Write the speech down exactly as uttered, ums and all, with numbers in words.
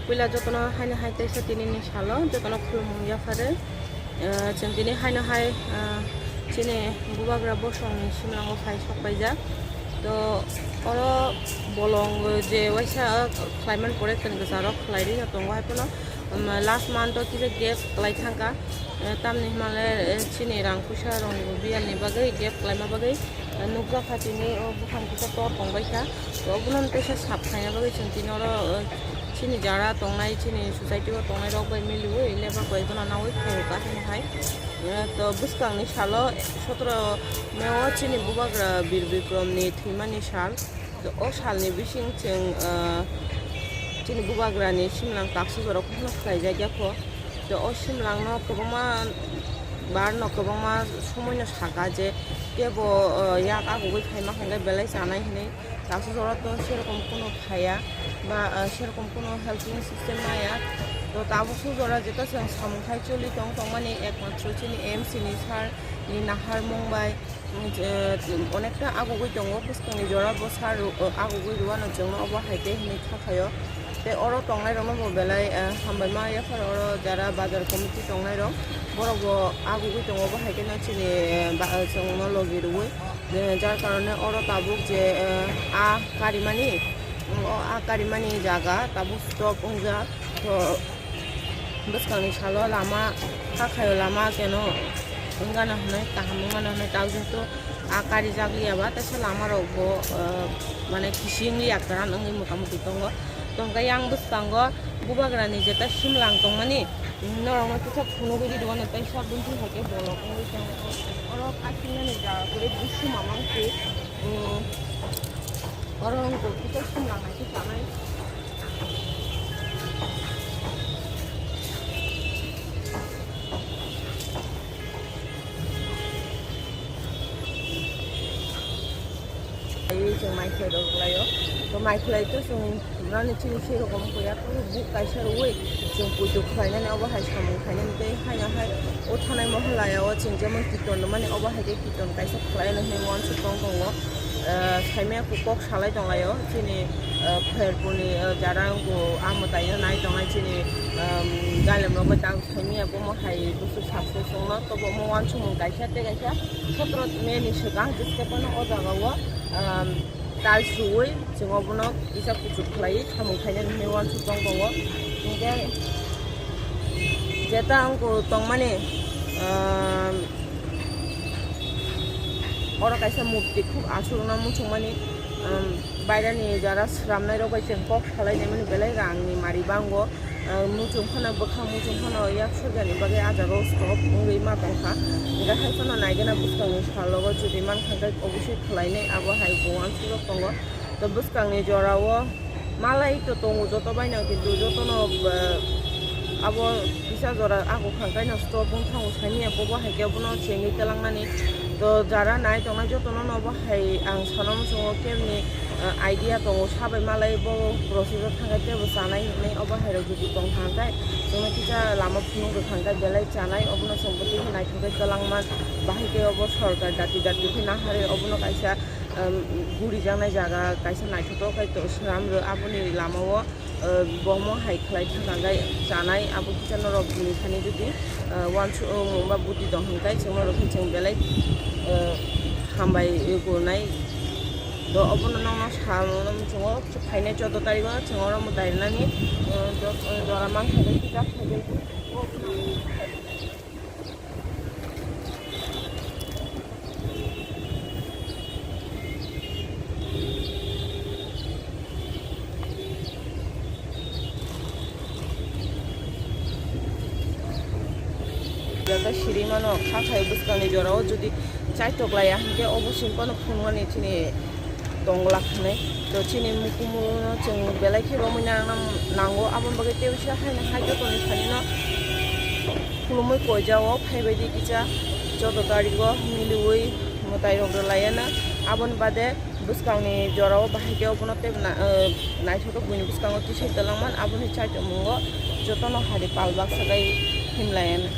Puila jotono haino hai teisa tinini salo jotono khulumung yaphare. Ah, chwng tini haino hai, ah, chini bubagra bosongni simlango phai sokpaijak. To oro bolong je waisa khlaimani pore chwng kwcharo khlairino tongo hai phano, um, last month o kisa gap khlai thangkha. Eh, tamni hwnle, eh, chini rang puisa rong biyalni bagwi gap khlaima bagwi, eh, nukjakha tini o buphang kisa tor tongbaikha. To obono teisa sap khaina bagwi chwng tini oro, eh, chini jara tongnai, chini society o tongnai rok bai miliwi lebar koi bono nawi phaiwi kahino hai. Eh, to bwskangni salo sotro May o chini bubagra Bir Bikramni thwimani sal. To o salni bising chwng, ah, chini bubagrani simlang taksa jora khokno khlaijak ya kho. To o simlangno kwbangma barno kwbangma somoino saka je kebo, ah, yak agugwi phaima hwnkhe belai chanai hwnwi. Taksa jora to serokom kuno phaiya ba, ah, serokom kuno helping system maya. To tabuk su jora jeta chwng samung khai choli tong tongmani ekmatro chini M C ni sir ni nahar mung bai. Je, onekta agugwi tongo, bwskangni jora bwsa ru-, agugwi rwano chwngno obo hai khe hinwi kha khaio. Tei oro tongnairokno bo belai, eh, hambai ma yaphar oro jara bazar committee tongnairok, borok bo agugwi tongo, obo hai kheno chini, eh, ba-, chwngno logi rwui, eh, jar karone oro tabuk je, eh, a karimani, o a karimani jaga tabuk stop wngjak. To, bwskangni salo lama, hakhaio lama keno wngano hwnwi, kaham wngmano hwnwi, tao jehetu a karijak liya ba, teisa lamarok bo, ah, mane kisi wng liya, kwran wngwi mota moti tongo. Tongkhe yang bwskango bubagrani jeta simlang tongmani, norokno kisa phunugwi rwdi, teisa buntui hai khe bolok wngwi tongo. Oro kasinani jaga kwrwi busu mamang se, um, oro wngkha kisa simlang hai khe chanai. Ai, chwng mai khlai rok lai o. To mai khlai to chwng nani chini se rokom ko ya, to buk kaisa rwi chwng puitu khlainani obo hai samung khainani tei haino hai o thanai mohor laya o chwng jemon kiton mani obo hai khe kiton kaisa khlai no hinwi uansuk tong tongo. Ah, saimaya kok salai tong lai o chini, ah, Kherpurni, ah, jara wngkha, ah, mwtai no nai tong lai chini, um, Gailem rok bai tang saimaya bomo hai busu success wngno, tobo omo uansukmung kaisa tei kaisa sotro May ni swkang jeste phano o jaga o, um, tiles rwui chwng obono kisa kuchuk khlaiwi samung khainani hinwi uansuk tong tongo. Hinkhe jeta wngkha tongmani, um, Oro kaisa murti khub aswk no muchungmani, um, bairani jara sramnai rok bai chwng kok salai naimani belai rang ni mari bango, um, muchung phano bwkhak muchung phano yak surjani bagwi ah jaga o stop wngwi ma tongkha. Hwnkhe hai phano naigena bwskang ni salogo jodi mankha hwnkhe obosoi khlai nai abo hai bo uansuk rok tongo. To bwskang ni jora o. Malai to tongo joto baino, kintu jotono, eh, abo kisa jora ako khangkaino stop wng thango saimanya, bobo hai khe bono chengwi twlangnani. To jara nai tongnai jotono no obo hai ang sana muchungo kebni, eh, idea tongo, sabai malai bo process o thangkhe teibo chanai hinwi, obo hai rok jodi tong thangkhe chwngno kisa lama phunuk rwkha hwnkhe belai chanai, obono chwng bwtwi khe naithok khe twlangma, bahai khe obo sorkar dati dati khe naharwi obono kaisa um, gurijaknai jaga kaisa naithotok khe to swnam rw, aboni lama o, uh, bomo hai khlai thangkha hwnkhe chanai, abo kisa norok ni thani jodi, uh, uansuk, uh, ba buti tong hwnkhe chwng norok khe chwng belai, uh, hambai gonai. To obono nokno sa muchungo phainai choudo tarikh o chwng oro mwtai rwnani, uh, jo-, uh, jora mankha khe kisa. Jaga siri mano, kha khai bwskangni jorao jodi chaitok laiya hinkhe obo simi phano phunukmani chini tong glak hinwi. To chini mukumu no chwng belai khe romwi nang-, nango, aboni bagwi tei bisa haino hai jotoni thani no khulumwi koijao phaibaidi kisa choudo tarikh o miliwi mwtai rok rwlaiya no. Aboni bade bwskangni jorao bahai khe obono tei na-, eh, naithotok buini bwskango tisai twlangman, aboni chaitok mungo jotono hari pal baksa bai himlaiya no.